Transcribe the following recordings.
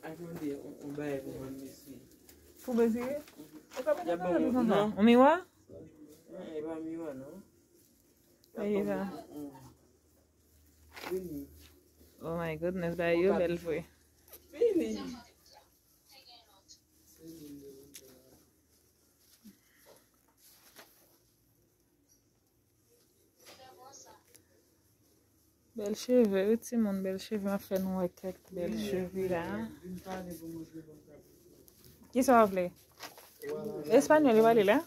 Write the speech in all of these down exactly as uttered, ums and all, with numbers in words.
Akonde, on, on bagay pou mwen, mesye. Pou bezire? Ou ka mete bagay pou konsa? Non. On miwa? Non, e pa miwa, non. E sa. Vini. Oh my goodness, bagay yo bèl vre. Vini. Bèl cheve, wi, timoun, bèl cheve. M ap fè nou wè kèk bèl cheve la. Kisa w vle? Espanyòl, yo pale la?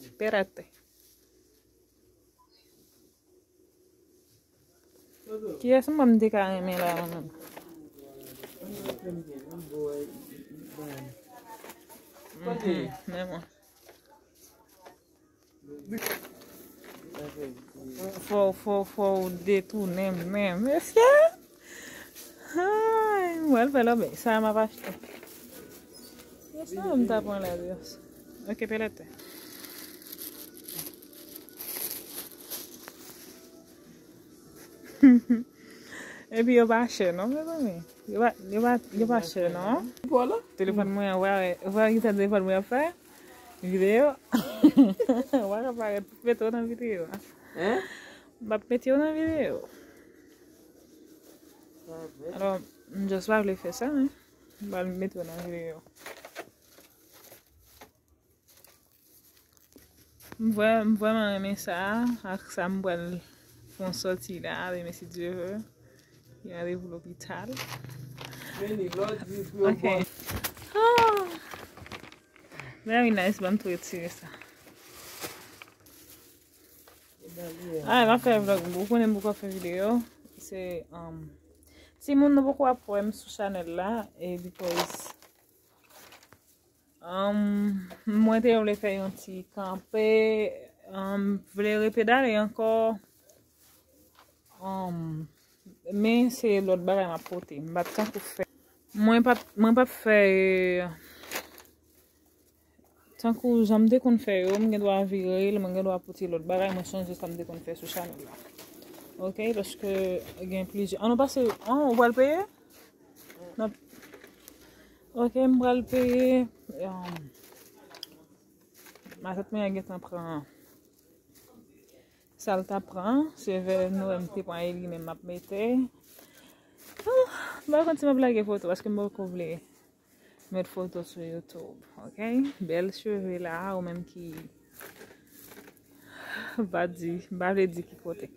Espérate. Kiyès m te ka renmen la menm? Mhm, men mwen. Fò, fò, fò w detounen m menm, mesye. Ay, mwen fè lòbèy. Sa m ap achte. Yes, sa m ta pran la, Dios. Ok, pelete. Epi yo pa chè, non, mezanmi. Yo pa, yo pa, yo pa chè, non. Telefòn mwen an, wè, wè, wè, ki sa telefòn mwen ap fè? Videyo. Wè, ka parèt mete w nan videyo. Hein? M ap mete w nan videyo. Alò, m just pa vle fè sa, hein. M pa mete w nan videyo. M vrè-, m vrèman renmen sa, ak sa m pral fè yon sòti la, demen si Dye vle. Gen randevou lopital. Ok. Ah! Very nice, ban m tou retire sa. Ah, m ap fè vlog, ou konnen m poko fè videyo. Se, um, timoun nou poko ap wè m sou chanèl la, e because Um, mwen te vle fè yon ti kanpe, um, vle repedale ankò. Um, men se lòt bagay m ap pote. M p ap tankou fè. Mwen p ap, mwen p ap fè, tankou jan m te konn fè yo, m gen dwa vire l, mwen gen dwa pote lòt bagay, mwen chanje sa m te konn fè sou chanèl la. Ok, paske gen plizyè. An nou pase, an, ou pral peye? N ap, ok, m pral peye. Um, matant mwen an gentan pran sa l t ap pran. Se vè nou, m te pran e li menm m ap mete. Ah, m pa konn si m ap lage foto, paske m poko vle met foto sou YouTube, ok? Bèl cheve la, ou menm ki m pa di, m pa vle di ki kote.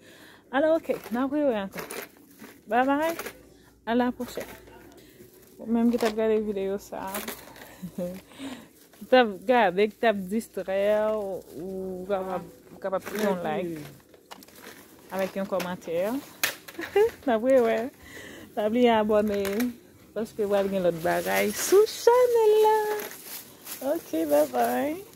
Alò, ok, n ap rewè ankò. Bye bye, à la prochaine. Ou menm ki t ap gade videyo sa a, ki t ap gade, ki t ap distrè, ou kapab, ou kapab kite yon like avèk yon kòmantè. N ap rewè. Pa bliye abòne, paske pral gen lòt bagay sou chanèl la. Ok, bye bye.